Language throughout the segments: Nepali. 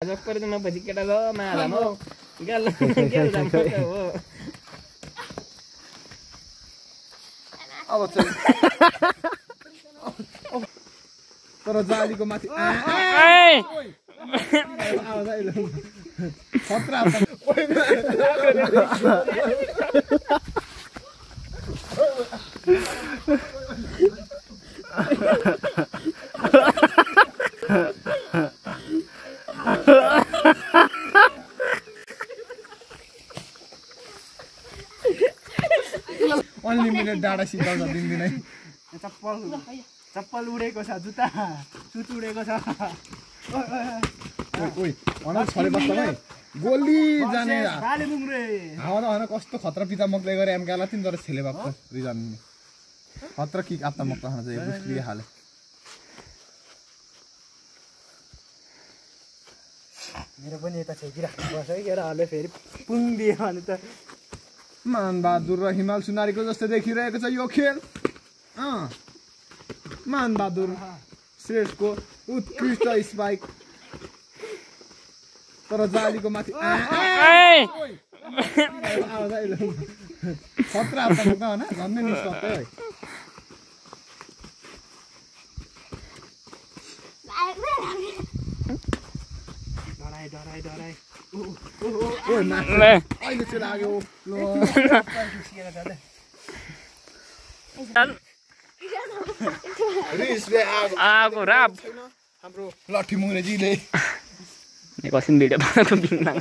Aja na पछि केटा ल मालाम हो गेल गेल जाम हो अब चाहिँ तर जालीको माथि आवाज आइलो खतरा अनलिमिटेड डाटा सिकाउँछ दिनदिनै चप्पल उडेको छ जुत्ता चुच उडेको छ ओइ अन छले बस्दै गोली जाने भाले मुङ्रे हावा कस्तो खतरा पिता मक्दै गरे एमकाला तिन तर छेले बाप रिजन खतरा किक आता मक्क खान चाहिँ बुस्ली हाले मेरो पनि यता छेकिराख्नु पर्छ है केटाहरूले फेरि पुङ दियो भने त मान बहादुर र हिमाल सुनारीको जस्तो देखिरहेको छ यो खेल मान बहादुर श्रेष्ठको उत्कृष्ट स्पाइक तर जालीको माथि आवाज आइलो खतरा आपका होइन झन्डै निस्कतै है डराइ ओइ माथि अहिले चाहिँ लाग्यो ल रिसले आगो राप हाम्रो लट्ठी मुङ्रेजीले एकछिन भिडियो बनाएको बिना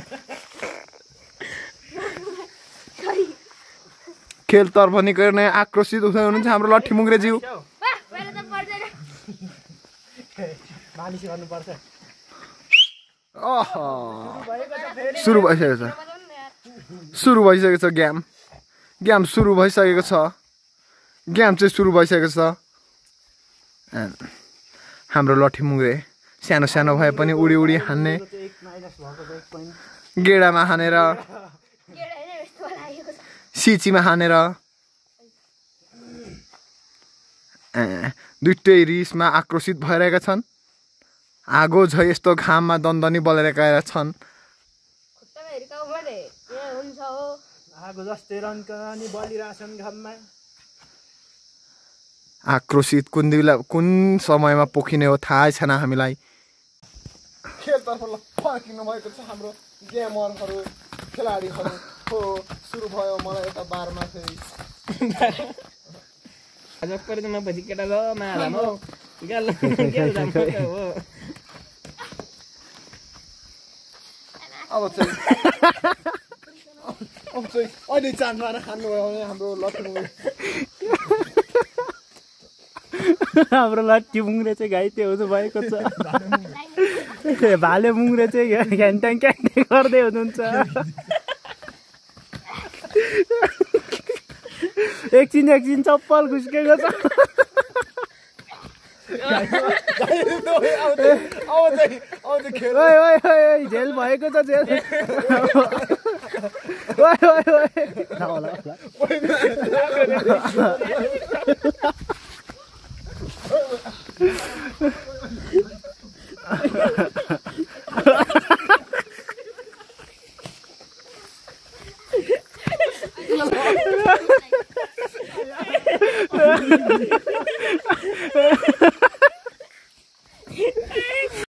खेलतर्फ निकै नै आक्रोशित हुनुहुन्छ हाम्रो लट्ठी मुङ्रेज्यू मालिस गर्नुपर्छ सुरु भइसकेको छ गेम सुरु भइसकेको छ गेम चाहिँ सुरु भइसकेको छ हाम्रो लट्ठी मुङ्रे सानो सानो भए पनि उडी उडी हान्ने गेडामा हानेर सिचीमा हानेर दुईटै रिसमा आक्रोशित भइरहेका छन् आगो झ यस्तो घाममा दन्दनी बलिरहेका छन् आगो जस्तै रन्कनी बलिरहेछन् घाममा आक्रोशित कुन समयमा पोखिने हो थाहै छैन हामीलाई खेलतर्फ फर्किनु भएको छ हाम्रो गेमरहरू खेलाडीहरू हो सुरु भयो मलाई यता बारमा फेरि आज न पछि केटा ल मालाम हो गेल गेल जाम हो अब चाहिँ अहिले चान्स मारेर खानुभयो भने हाम्रो लट्ठी हाम्रो लट्ठी मुङ्रे चाहिँ घाइते हुनु भएको छ भाले मुङ्रे चाहिँ घ्यान्ट्याङ क्यान्ट्याङ गर्दै हुनुहुन्छ एकछिन चप्पल घुस्केको छ झेल भएको छ झेल